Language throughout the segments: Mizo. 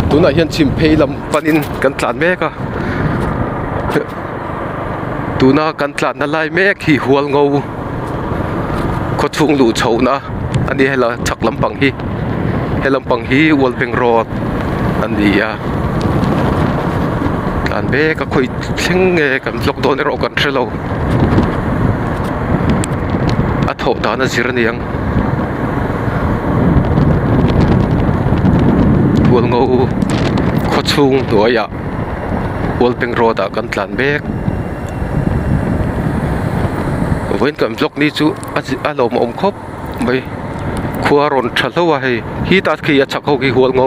Tunah hian chhim phei lam panin kan tlan mek a tuna kan tlanna lai mek hi hualngo khaw chhung luh chhohna a ni hela chhak lampang hi he lampang hi world bank road a ni a tlan mek a khawi thleng nge kan vlog dawn erawh kan hrelo a thawh dan a zir a niang. Hualngo khaw chhung hnuaiah World Bank road ah kan tlan mek vawiin kan vlog ni chu a a lawmawm khawp mai khua a rawn tha hlauh a hei khitah khi a chhak ho khi Hualngo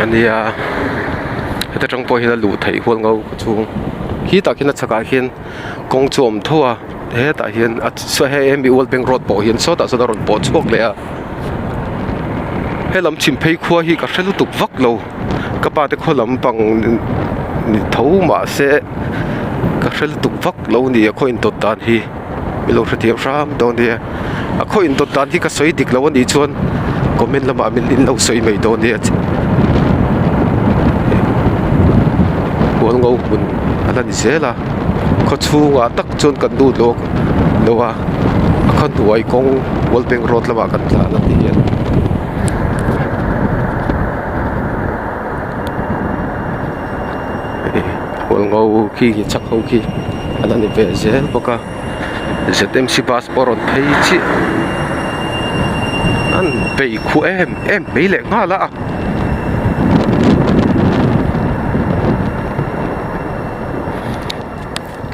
a nia heta tang pawh hian a luh theih Hualngo khaw chhung khitah khian a chhakah khian kawng chu a awm tho a hetah hian a hei hemi world bank road pawh hian sawtah sawn a rawn pawh chhuak leh a helam chhim phei khua hi ka hre lutuk vak lo ka pa te khaw lampang ni tho mahse ka hre lutuk vak lo a ni a khaw indawt dan hi min lo hrethiam hram dawn nia a khaw indawt dan hi ka sawi dik lo a nih chuan comment lamah min in lo sawi mai dawn nia hualngo hmun a la ni zel a. Khaw chhungah tak chuan kan lut lawk lo a a khaw hnuai kawng world bank road lamah kan tlan a ti hian hualngo khi hi chhak ho khi a la ni ve zel bawk a Z_M_C bus pawh a rawn phei chiah an bei khuh em em mai leh nghal a.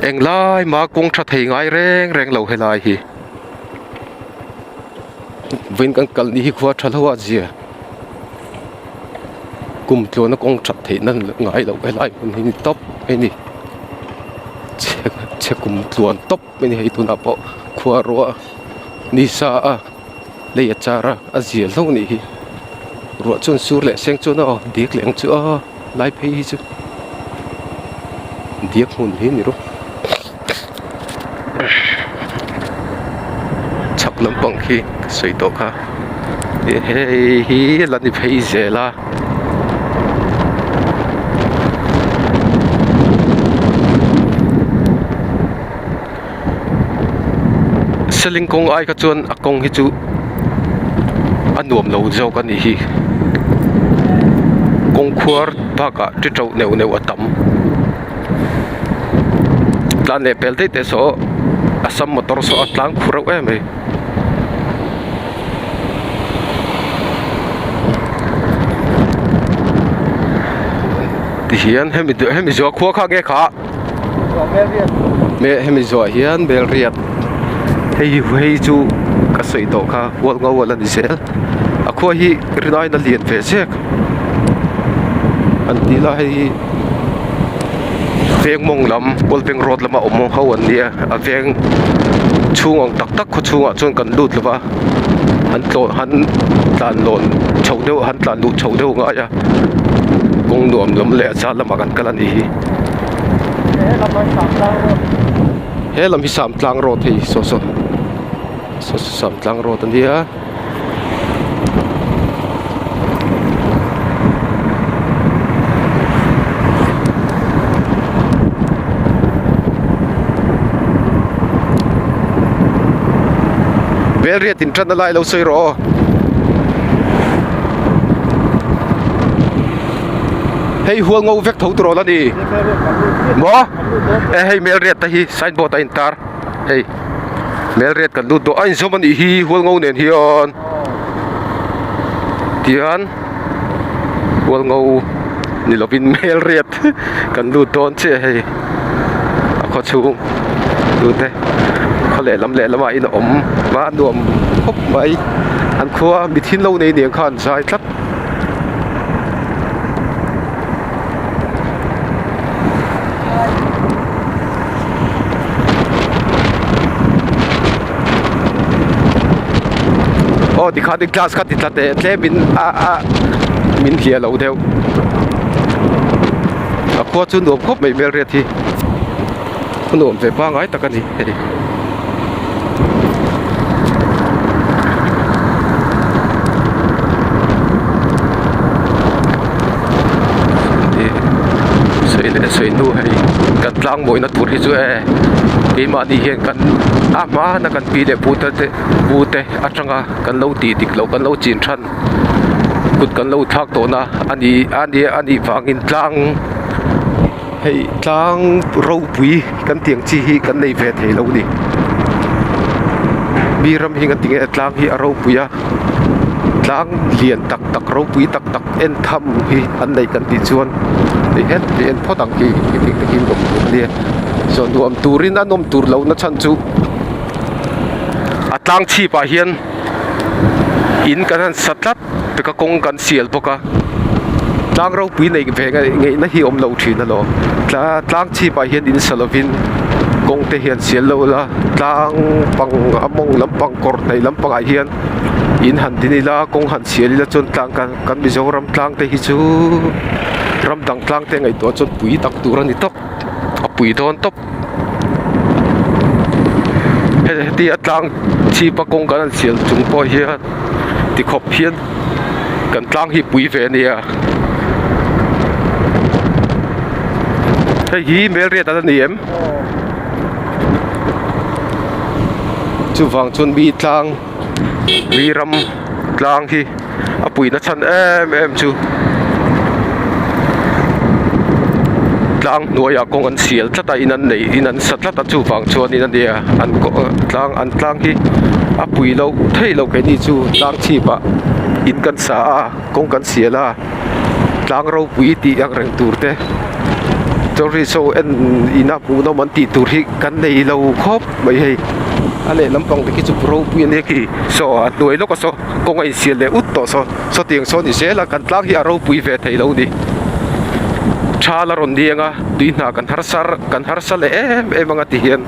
Englai mah kawng tha thei ngai reng reng lo helai hi vawiin kan kal ni hi khua tha lo a zia kum tluana kawng that theih na ngai loh helai hmun hi ni tawp mai a ni chhe chhe kum tluan tawp mai a ni hei tunah pawh khua ruah ni sa a lei a char a a zia hlauh a nih hi ruah chuan sur leh seng chuan aw diak leh ang chu aw lai phei hi chu diak hmun hi a ni rawh chhak lampang khi ka sawi tawh kha hei hi la ni phei zel a. Seling kawng ai kha chuan a kawng hi chu a nuam lo zawk a nih hi kawng khuar bakah ti tauh neuh neuh a tam tlan leh pel daih teh saw Assam motor saw a tlang khu reuh em mai. Tihian hemi hemi zuah khua kha nge kha. Hemi zuah hian bel riat hei hei chu ka sawi tawh kha hual ngo a la ni zel a khua hi rinaiin a lian ve zek an tih lah hei hi veng mawng lam world bank road lama awm ho an nia a veng chhung ang tak tak khaw chhungah chuan kan lut lo va an tlawh han tlan lawn chho deuh han tlan luh chho deuh a ngai a kawng nuam lam leh a zat lamah kan kal a nih hi. He lam hi Samtlang road hei saw saw saw saw Samtlang road a nia. Belriat in tan na lai lo sawi rawh aw. Hei hual ngo vek tho tur awl a ni maw e hei Melriat te hi signboard a intar hei Melriat kan lut dawn a inzawm a nih hi hual ngo nen hian tihian hual ngo ni lovin Melriat kan lut dawn chiah hei a khaw chhung tute khaw lehlam lehlamah in a awm a nuam khawp mai an khua mithin lo nei nen khan zai tlat. Aw tikhan i glass kha ti tla teh tlem in a a min hliah lo deuh a khua chu nuam khawp mai hmel riat hi a nuam ve pangai tak a ni hei. tlang mawina tur hi chu e keimahni hian kan a hmana kan pi leh pu te pu te atanga kan lo tih dik loh kan lo chin than kut kan lo thlak tawhna a ni a nia a nih vangin tlang hei tlang ropui kan tih ang chi hi kan nei ve thei lo a ni mi ram hi ngatinge tlang hi a ropui a tlang lian tak tak ropui tak tak en tham hi an nei kan tih chuan ti hian ti en phawt ang khi hetiang te khi an awm tur ania saw nuam turin an awm tur loh na chhan chu a tlang chhip ah hian in kan han sa tlat peka kawng kan sial bawk a tlang ropui neih ve ngaihna hi a awm lo thin alawm tlang chhip ah hian in sa lovin kawng te hian sial lo la tlang pang a mawng lampang kawr hnaih lampang ah hian in han din ila kawng han sial ila chuan tlang kan kan Mizoram tlang te hi chu ram dang tlang te ngaihtuah chuan pui tak tur a ni tawp a pui dawn tawp heti a tlang chhip a kawng kan han sial chung pawh hian tikhawp hian kan tlang hi pui ve a nia hei hi Melriat a la ni em chuvang chuan mi tlang mi ram tlang hi a puihna chhan em em chu tlang hnuaiah kawng an sial tlat a in an nei in an sa tlat a chuvang chuanin a nia an tlang an tlang hi a pui loh theih loh keini chu tlang chhipah in kan sa a kawng kan sial a tlang ropui tih ang reng tur te tourist ho en ina hmuhnawm an tih tur hi kan nei lo khawp mai hei a lehlam pang te khi chu ropui a nia khi saw a hnuai lawk a saw kawng a insial leh ut tawh saw sawtiang saw a ni zel a kan tlang hi a ropui ve thei lo a ni thal a rawn niang a tui hna kan harsa kan harsa leh em em ang a ti hian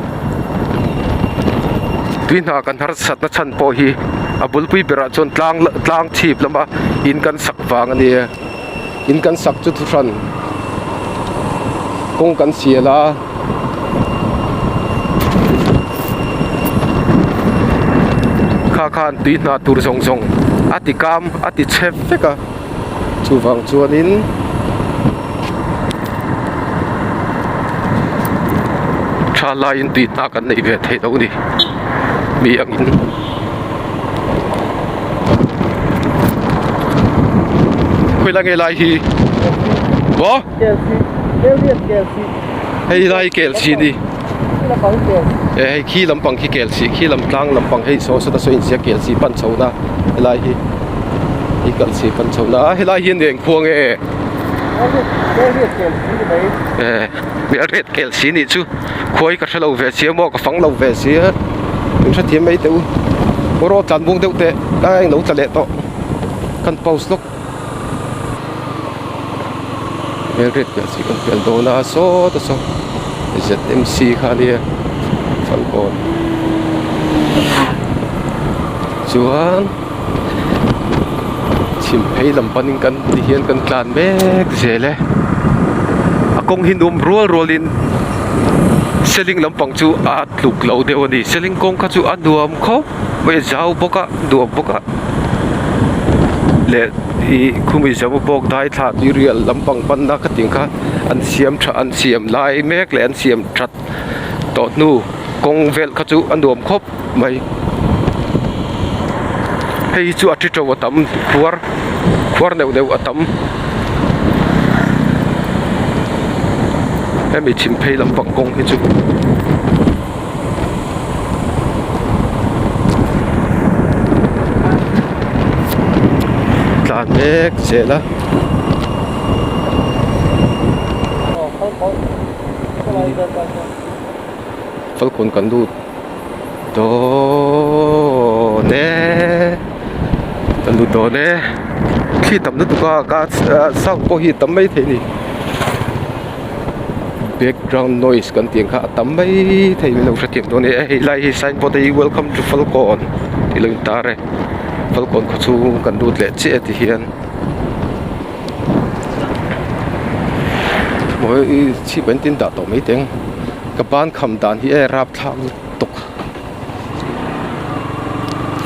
tui hna kan harsat na chhan pawh hi a bulpui berah chuan tlang tlang chhip lama in kan sak vang a nia in kan sak chu thuhran kawng kan sial a. Kha khan tui hna tur zawng zawng a ti kam a ti chhe vek a chuvang chuanin tha laiin tui hna kan neih ve theih loh a ni mi angin. Khawilai nge lai hi maw. Hei lai kel si ni e hei khi lampang khi kel si khi lam tlang lampang hei saw sawta saw inziak kel si pan chho na helai hi hi kal si pan chho na a helai hian eng khua nge e mi a ret kel si nih chu khuai ka hrelo ve sia maw ka fang lo ve sia in hrethiam mai teh u rawh tlan bung deuh teh a englo tla leh tawh kan pause lawk. Hmelhriat piah chi kan pel dawn a sawta saw zmc kha ania falkawn chuan chhim phei lam panin kan ti hian kan tlan mek zel e a kawng hi nuam rual rualin seling lampang chu a tluk lo deuh a ni seling kawng kha chu a nuam khawp mai a zau bawk a nuam bawk a leh ih khumi zau bawk dai thla tui rial lampang panna kha tiang kha an siam tha an siam lai mek leh an siam that tawh hnu kawng vel kha chu a nuam khawp mai hei hi chu a thi to a tam khuar khuar neuh neuh a tam hemi chhim phei lampang kawng hi chu. Tlan mek zel a. Falkawn kan lut dawn e kan lut dawn e thli tam lutuk a ka sound pawh hi a tam mai thei a ni. Background noise kan tih ang kha a tam mai thei min lo hrethiam dawn a ni a hei lai hi signboard a hi welcome to falkawn tih lo intar e falkawn khaw chhung kan lut leh chiah ti hian mawi chhip an tin dah tawh mai teng ka ban kham dan hi e rapthlak lutuk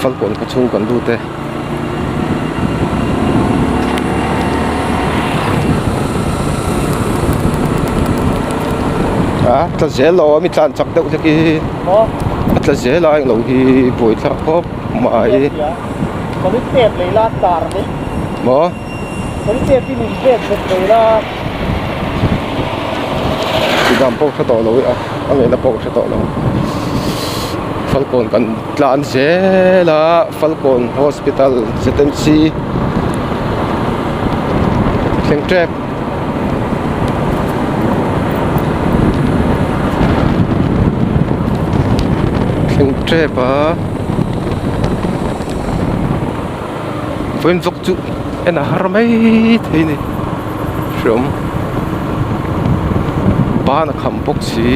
falkawn khaw chhung kan lut e. A tla zel lo a mi tlan chak deuh hlek hi a tla zel a englo hi buaithlak khawp mai. Maw? Tidam pawh hre tawh lo i a a ngaihna pawh ka hre tawh lo. Falkawn kan tlan zel a Falkawn Hospital ZMC thleng tep. Thleng tep a vawiin vlog chu en a har mai thei a ni hreawm ban a kham bawk si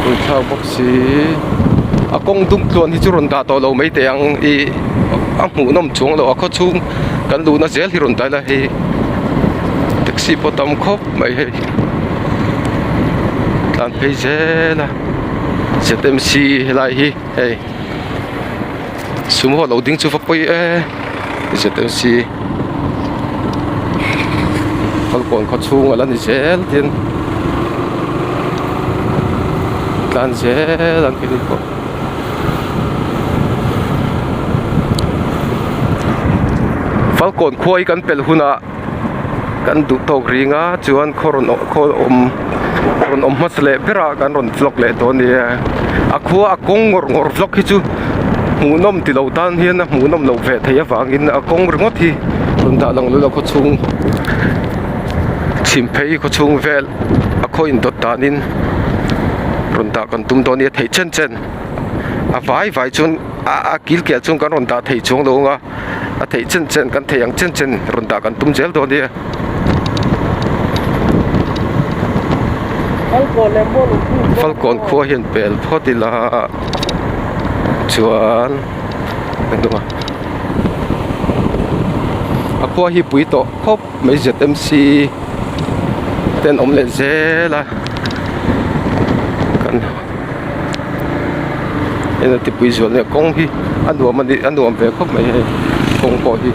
ruithlak bawk si a kawng dum tluan hi chu rawn dah tawh lo mai teh ang ih a hmuhnawm chuang loh a khaw chhung kan luhna zel hi rawn dah ila hei taxi pawh tam khawp mai hei tlan phei zel a Z_M_C helai hi hei sumo lo ding chu va pawi e Z_M_C Falkawn khaw chhung a la ni zel tin tlan zel ang khin pawh. Falkawn khua hi kan pelh hunah kan duh tawk ring a chuan khaw rawn khaw awm rawn awm hmasa leh berah kan rawn vlog leh dawn a nia a khua a kawng ngawr ngawr vlog hi chu hmuhnawm ti lo tan hian a hmuhnawm loh ve theih avangin a kawng ringawt hi rawn dah lang lul a khaw chhung chhim phei khaw chhung vel a khaw indawt danin rawn dah kan tum dawn a nia theih chen chen a vai vai chuan a a kil kiah chuan kan rawn dah thei chuang lo ang a a theih chen chen kan theih ang chen chen rawn dah kan tum zel dawn nia. Falkawn khua hian pel phawt ila chuan a khua hi pui tawh khawp mai Z_M_C te an awm leh zel a kan hei tipui zual nia kawng hi a nuam a ni a nuam ve khawp mai hei kawng pawh hi.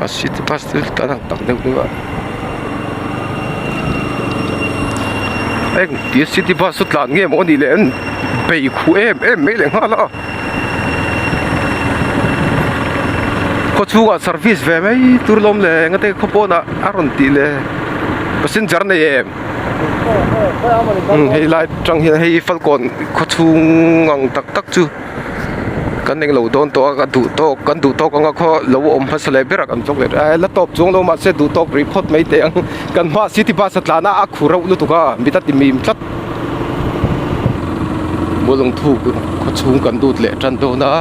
A city bus chu tan ang tak deuh deuh a eng tia city bus chu tlan nge maw anih leh an bei khuh em em mai leh nghal a khaw chhungah service ve mai tur lawm leh eng ate khaw pawnah a rawn tih leh passenger nei em hei lai atang hian hei falkawn khaw chhung ang tak tak chu. Kan englo dawn tawh a ka duh tawk kan duh tawk anga khaw lo awm hmasa leh ber a kan vlog leh a la tawp chuang lo mahse duh tawk rih phawt mai teh ang kan hmaah city bus a tlan a a khu reuh lutuk a mit a ti mim tlat Mualawng thuk khaw chhung kan lut leh tan dawn a.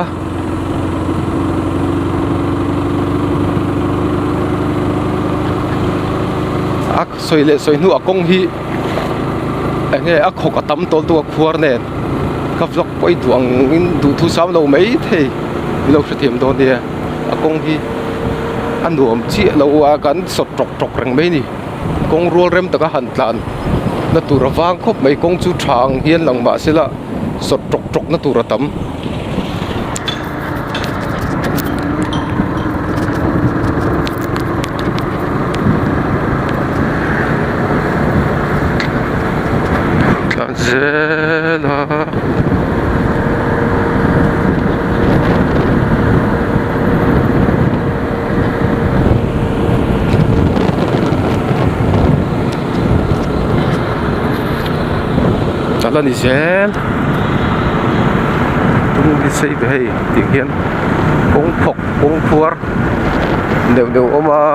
A sawi leh sawi hnuah kawng hi eng nge a khawk a tam tawl tuk a khuar nen. Ka vlog pawh i duh ang in duh thu sam lo mai thei i lo hrethiam dawn nia a kawng hi a nuam chiah lo a kan sawt tawk tawk reng mai a ni kawng rual rem taka han tlan na tur a vang khawp mai kawng chu tha ang hian lang mah se la sawt tawk tawk na tur a tam. Zel a. A la ni zel tung hi sei ve hei tih hian kawng phawk kawng phuar deuh deuh a awm a.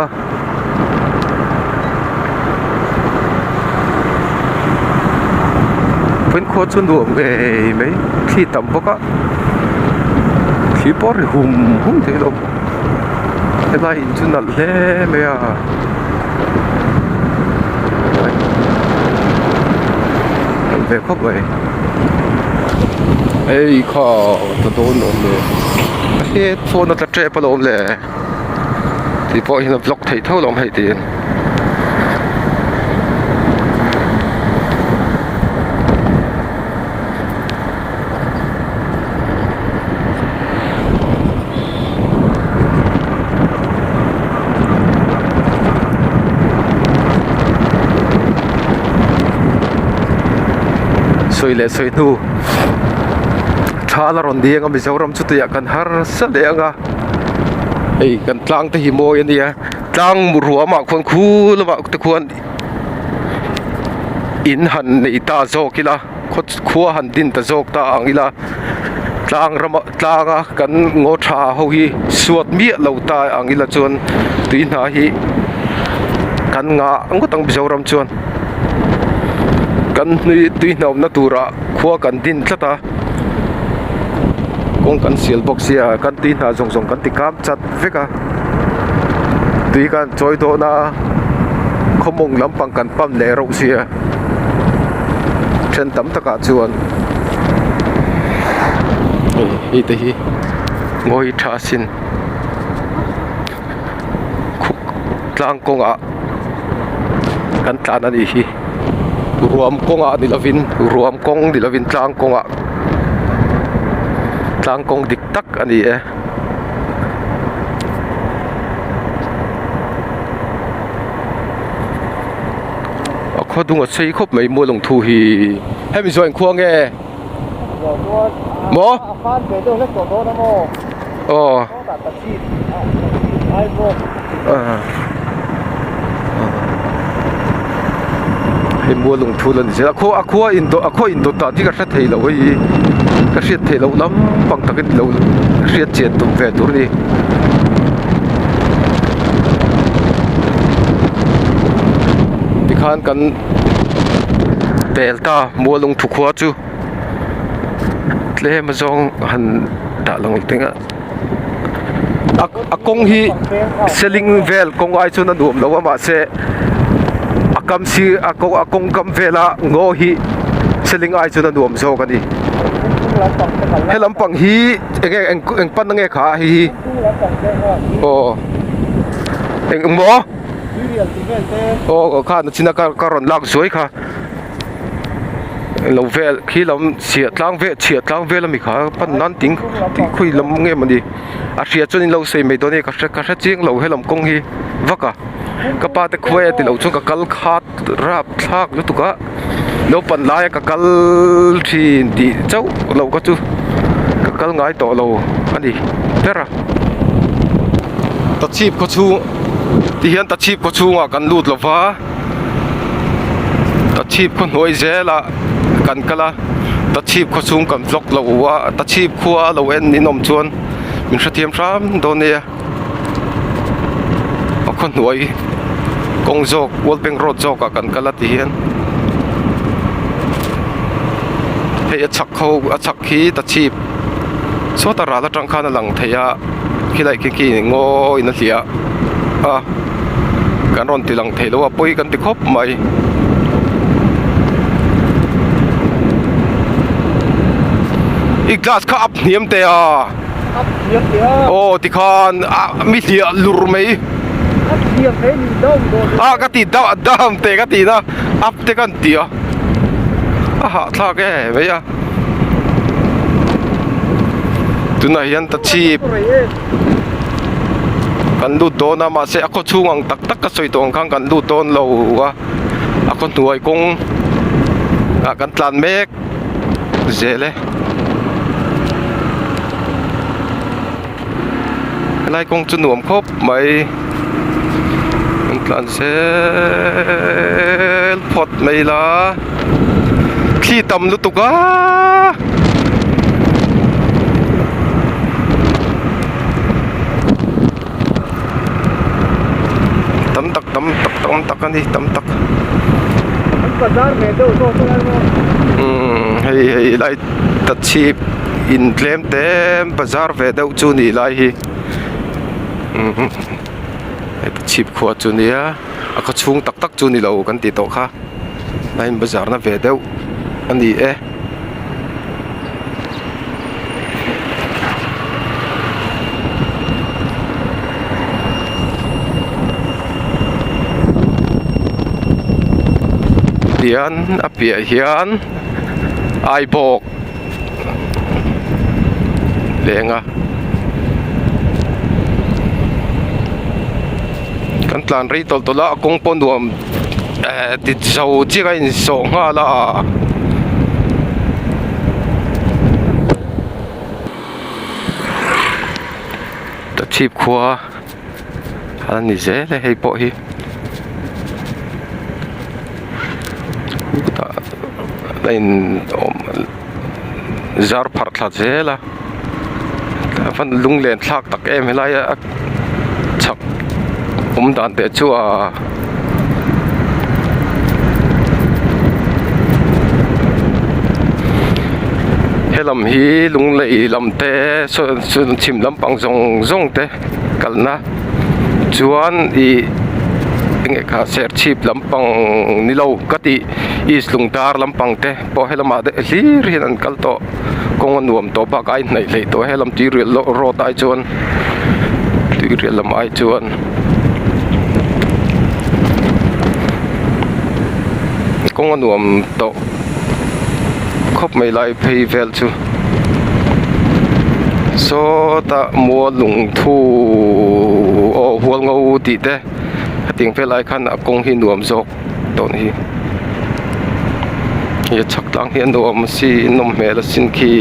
Vawiin khua chu nuam ngei mai thli tam bawk a thli pawh a ri hum hum thei lo helai in chu nalh hle mai a nalh ve khawp mai hei kha ta dawn awm le a headphone a tla tep alawm le. Tih pawh hian a vlog theih tho lo hei tiin. Sawi leh sawi hnu thal a rawn deng a Mizoram chu tuiah kan harsa leh ang a hei kan tlang te hi mawi a nia tlang ruamah khuan khu lamah te khuan in han nei ta zawk ila khua han din ta zawk ta ang ila tlang rama tlanga kan ngaw tha ho hi suat miah lo ta ang ila chuan tui hna hi kan ngah ngawt ang Mizoram chuan kan hnui tui hna awmna turah khua kan din tlat a kawng kan sial bawk sia kan tui hna zawng zawng kan ti kam chat vek a tui kan chawi dawn a khawmawng lampang kan pan leh reuh sia then tam takah chuan hei te hi ngawi tha sin khuk tlang kawngah kan tlan a nih hi ruam kawngah ni lovin ruam kawng ni lovin tlang kawngah tlang kawng dik tak a ni e. A khaw dung a chei khawp mai mual lung thu hi hemi zawh engkhua nge maw aw hei mual lung thu la ni zel a khua a khua in a khua in dawt dan hi ka hre thei lo hei ka hriat theih loh lampang takin lo hriat chian tum ve tur a ni. Tikhan kan pel ta mualung thu khua chu tlem azawng han dah lang teng a a kawng hi seling vel kawng ai chuan a nuam lo a mahse a kam sir a kawng a kawng kam vela ngaw hi seling ai chuan a nuam zawk a ni he lampang hi eng nge eng eng pan nge kha hei hi aw eng eng maw aw khan a chin a ka rawn lak zuai kha lo vel khi lam chhiah tlang vel chhiah tlang vel ami kha pan nan ting tih khawi lam nge mawni a hria chuan in lo sawi mai dawn a ni ka hre ka hre chiang lo helam kawng hi vak a ka pa te khuai a tilo chuan ka kal khat rap thlak lutuk a naupan laia ka kal thin tih chauh lo kha chu ka kal ngai tawh lo a ni ber a tachhip khaw chhung ti hian tachhip khaw chhungah kan lut lo va tachhip khaw hnuai zelah kan kal a tachhip khaw chhung kan vlog lo a tachhip khua a lo en in awm chuan min hrethiam hram dawn nia. A khaw hnuai kawng zawk world bank road zawk ah kan kal a ti hian hei a chhak ho a chhak hi tachhip sawta ral atang khan a lang thei a khilai khi khi ngaw in a hliah a kan rawn ti lang thei lo a pawi kan ti khawp mai. I glass kha up hniam teh a. Aw tikhan ah mi hliah lur mai ah ka ti dam dam teh ka ti na up te kan ti a a hahthlak e mai a tunah hian ta chhip kan lut dawn a mahse a khaw chhung ang tak tak ka sawi tawh ang khan kan lut dawn lo a a khaw hnuai kawng ah kan tlan mek. zel e helai kawng chu nuam khawp mai an tlan zel phawt mai la thli tam lutuk a tam tak tam tak tam tak a ni tam tak umm hei hei lai tachhip in tlem te bazar ve deuh chu ni lai hi umm hei tachhip khua chu nia a khaw chhung tak tak chu ni lo kan tih tawh kha a in bazar na ve deuh a ni e. Tian a piah hian aibawk leng a kan tlan rei tawlh tawlh a a kawng pawh nuam. Eh ti zo chiah a insawh nghal a. Tachhip khua a ni zel e hei pawh hi chutah a in awm zar pharh thla zel a a van lunglen thlak tak em helai a chhak awm dan teh chu a. Helam hi lunglei lam te chhim lampang zawng zawng te kalna chuan ih enge kha serchhip lampang ni lo ka tih east lungdar lampang te pawh helamah te hlir hian an kal tawh kawng a nuam tawh bakah a inhnaih hleih tawh helam tuirial road ai chuan tuirial lam ai chuan. Kawng a nuam tawh khawp mai lai phei vel chu sawtah mual lungthu aw hual ngo tih te hetiang vel ai khan a kawng hi nuam zawk tawh a ni hi hei a chhak tlang hi a nuam a si nawm hmel a sin khi.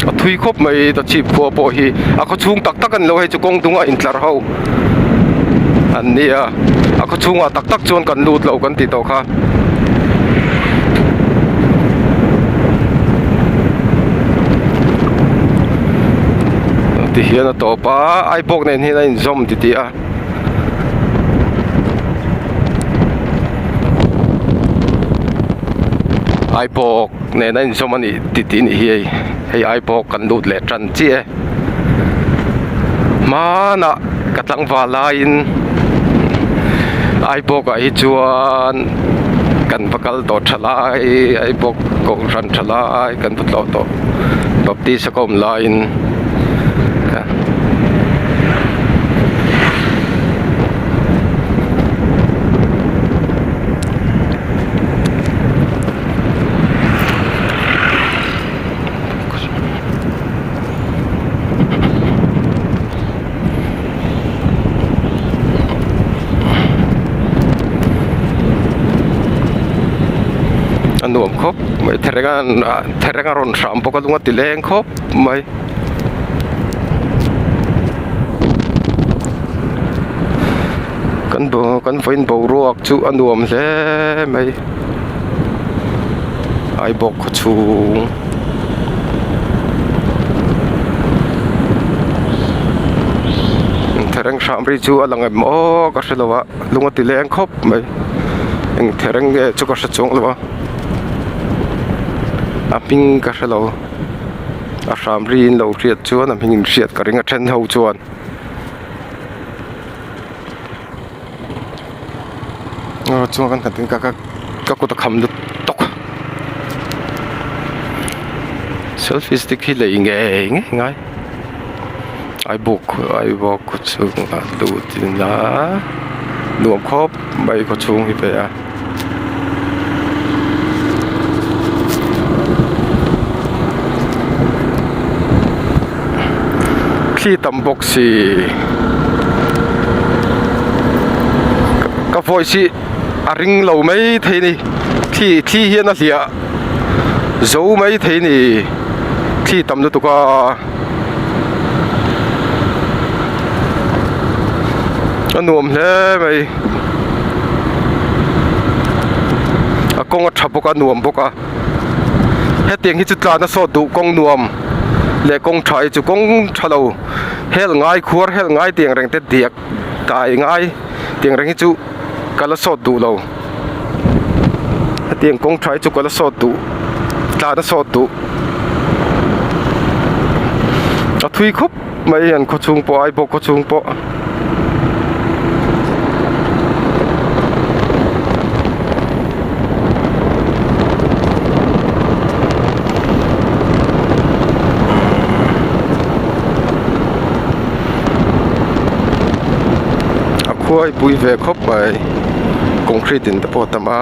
A thui khawp mai tachhip khua pawh hi a khaw chhung tak tak a ni lo hei chu kawng dung a intlar ho an ni a a khaw chhungah tak tak chuan kan lut lo kan tih tawh kha. Ti hian a tawp a Aibawk nen hian a inzawm ti tih a. Aibawk nen a inzawm a nih ti tih a nih hi hei hei Aibawk kan lut leh tan chiah e hmanah ka tlangval laiin Aibawk ah hi chuan kan va kal tawh tha lai Aibawk kohhran tha lai kan va tlawh tawh Baptist a ka awm laiin. A nuam khawp mai thereng a thereng a rawn hram bawk a lung a ti leng khawp mai. Kan kan vawiin boruak chu a nuam hle mai Aibawk khaw chhung thereng hram ri chu a lang em aw ka hre lo a lung a ti leng khawp mai eng thereng nge chu ka hre chuang lo a a hming ka hre lo. A hram riin lo hriat chuan a hming in hriat ka ring a then ho chuan. Aw chuan kan khat in ka ka kut a kham lut tawk selfie stick hi lei ngei ngei ngai ai buk ai bawk khaw chhungah lut ila nuam khawp mai khaw chhung hi ve a. Thli tam bawk si ka voice hi a ring lo mai thei a ni thli thli hian a hliah zo mai thei a ni thli tam lutuk a. A nuam hle mai a kawng a tha bawk a nuam bawk a hetiang hi chu tlan a sawt duh kawng nuam leh kawng tha hi chu kawng tha lo hel ngai khuar hel ngai tiang reng te diak dai ngai tiang reng hi chu ka la sawt duh lo hetiang kawng tha hi chu ka la sawt duh tlan a sawt duh a thui khawp mai an khaw chhung pawh Aibawk khaw chhung pawh. A khuai pui ve khawp mai concrete in te pawh a tam a.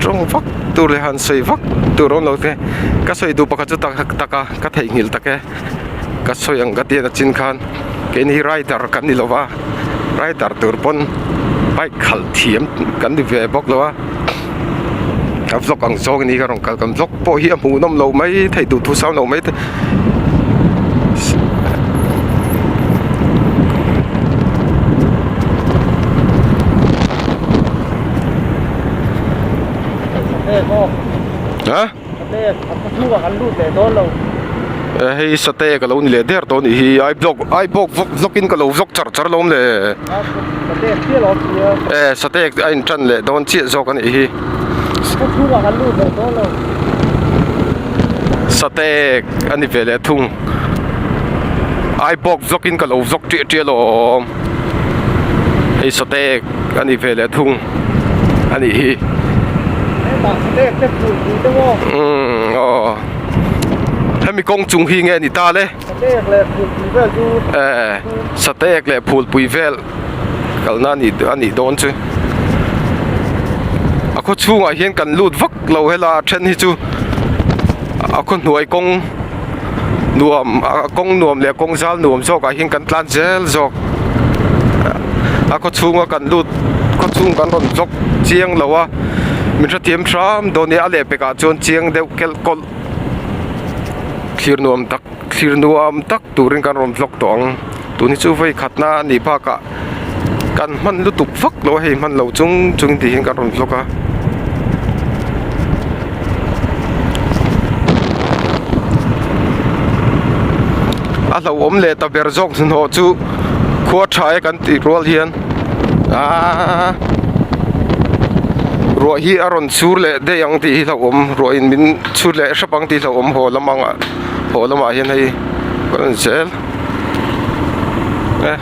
Tawng vak tur leh han sawi vak tur awm lo te ka sawi duh pakhat chu tak tak a ka theihnghilh tak e ka sawi ang ka tian a chin khan keini hi rider kan ni lo va rider tur pawn bike khalh thiam kan ni ve bawk lo a a vlog ang zawng ni ka rawn kal kan vlog pawh hi a hmuhnawm lo mai thei duh thu sang lo mai te. Ha hei sate ka lo ni leh der tawh a nih hi ai blog ai bawk vlog vlog in ka lo vlog char char alawm le e sate a in tan leh dawn chiah zawk a nih hi sate a ni ve leh thung ai bawk vlog in ka lo vlog ṭiah ṭiah alawm hei sate a ni ve leh thung a nih hi umm aw hemi kawng chung hi nge ni ta le eh satek leh phulpui vel kalna a nih a nih dawn chu a khaw chhungah hian kan lut vak lo hela a then hi chu a khaw hnuai kawng nuam a kawng nuam leh kawng zal nuam zawk ah hian kan tlan zel zawk a khaw chhunga kan lut khaw chhung kan rawn vlog chiang lo a min hrethiam hram dawn nia a lehpek ah chuan chiang deuh kelh kawlh thlir nuam tak thlir nuam tak turin kan rawn vlog tawh ang tun hi chu vawi khatna a nih bakah kan hman lutuk vak lo a hei hman lo chung chung tih hian kan rawn vlog a. A hlauhawm leh ta ber zawk hnahnawh chu khua tha e kan tih rual hian aaa ruah hi a rawn chur leh daih ang tih hi hlauhawm ruah in min chhut leh hrep ang tih hlauhawm haw lam ang ah haw lamah hian hei ka rawn zel e.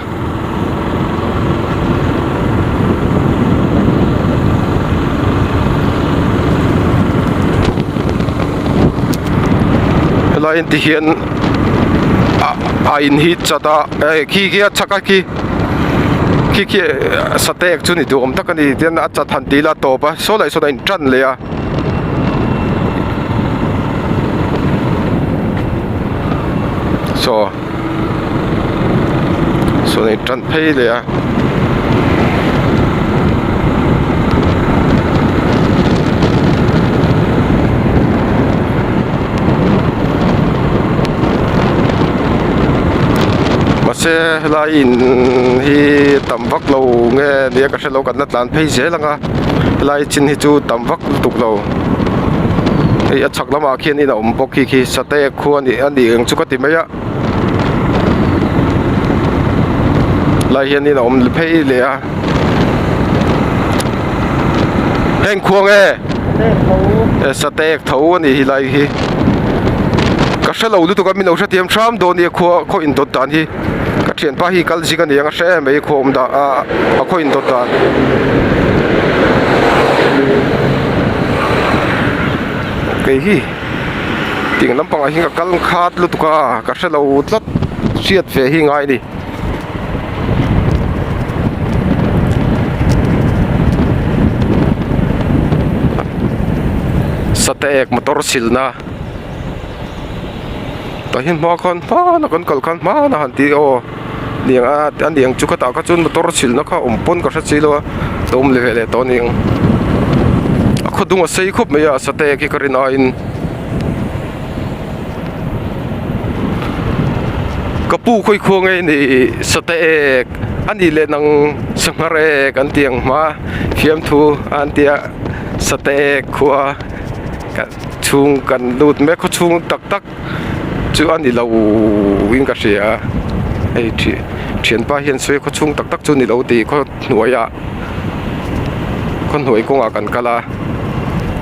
Helai in ti hian ah a in hi chat a eh khi khi a chhak a khi khi khi satek chu ni duh awm tak a ni tian a chat han tih ila a tawp a saw lai sawn a in tan leh a. Saw sawn a in tan phei leh a. Mahse helai in hi tam vak lo nge nia ka hrelo kan la tlan phei zel ang a helai chin hi chu tam vak lutuk lo hei a chhak lamah khian in a awm bawk khi khi sate khua a nih a nih ang chu ka ti mai a. Lai hianin a awm phei leh a heng khuang e satek tho a nih hi lai hi ka hre lo lutuk a min lo hrethiam hram dawn nia khua khaw indawt dan hi ka thianpa hi kal zing a ni ang a hre em mai khaw awm dah a khaw indawt dan. Kei hi. Tiang lampangah hian ka kal khat lutuk a ka hre lo tlat hriat ve hi ngai a ni. Sateek motor silna tah hian hma khan hmana kan kal khan hmana han tih aw niang a a niang chu khatah kha chuan motor silna kha awm pawn ka hre si lo a lo awm leh leh tawh a niang a khaw dung a sei khawp mai a sateek hi ka rin aiin. Ka pu khawi khuang e ni sate ek a nih leh nang sanghar ek an tih ang hma fiamthu an tia sate ek khua ka chhung kan lut mek khaw chhung tak tak chu a ni lo in ka hria hei thianpa hian sawi khaw chhung tak tak chu a ni lo tih khaw hnuaiah khaw hnuai kawngah kan kal a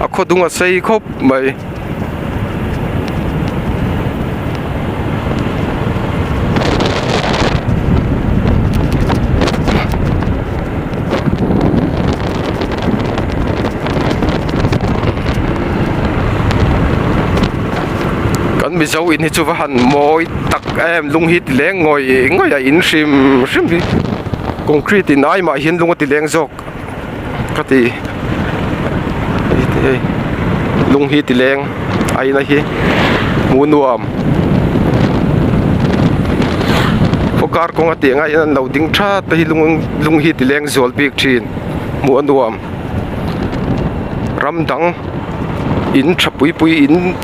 a khaw dung a sei khawp mai. Kan Mizo in hi chu va han mawi tak em lung hi ti leng ngawih ngawih a in hrim hrim hi concrete in ai mah hian lung a ti leng zawk ka ti. Hei lung hi ti leng a ina hi hmuh nuam khaw kar kawnga tih ang a in an lo ding that te hi lung lung hi ti leng zual bik thin hmuh a nuam ram dang in tha pui pui in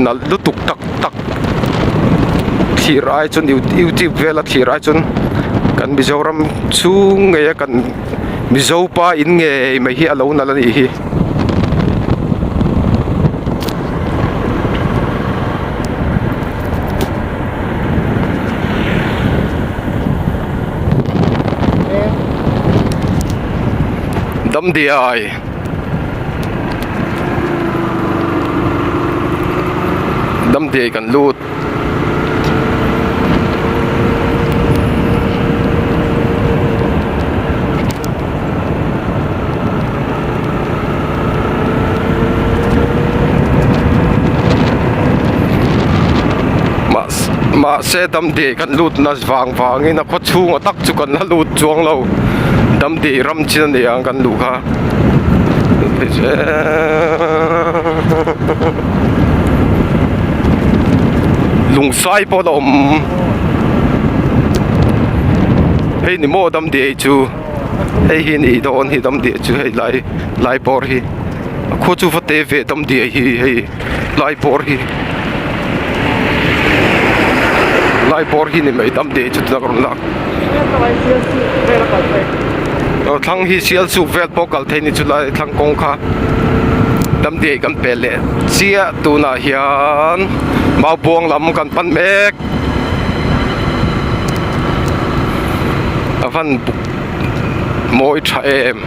nalh lutuk tak tak thlir ai chuan youtube vela thlir ai chuan kan Mizoram chhung ngei a kan Mizo pa in ngei mai hi a lo nalh a nih hi. Damdiai. Damdiai kan lut. Mahse Damdiai kan lut na vang vangin a khaw chhunga tak chu kan la lut chuang lo Damdiai ram chin a ni ang kan luh kha. Lungsai pawh la awm hei ni maw Damdiai chu hei hi ni dawn hi Damdiai chu hei lai lai bawr hi a khua chu va te ve Damdiai hi hei lai bawr hi lai bawr hi ni mai Damdiai chu tunah ka rawn lak aw thlang hi Sialsuk vel pawh kal thei ni chu lai thlang kawng kha Damdiai kan pel leh chiah tunah hian Maubuang lam kan pan mek a van buk mawi tha em.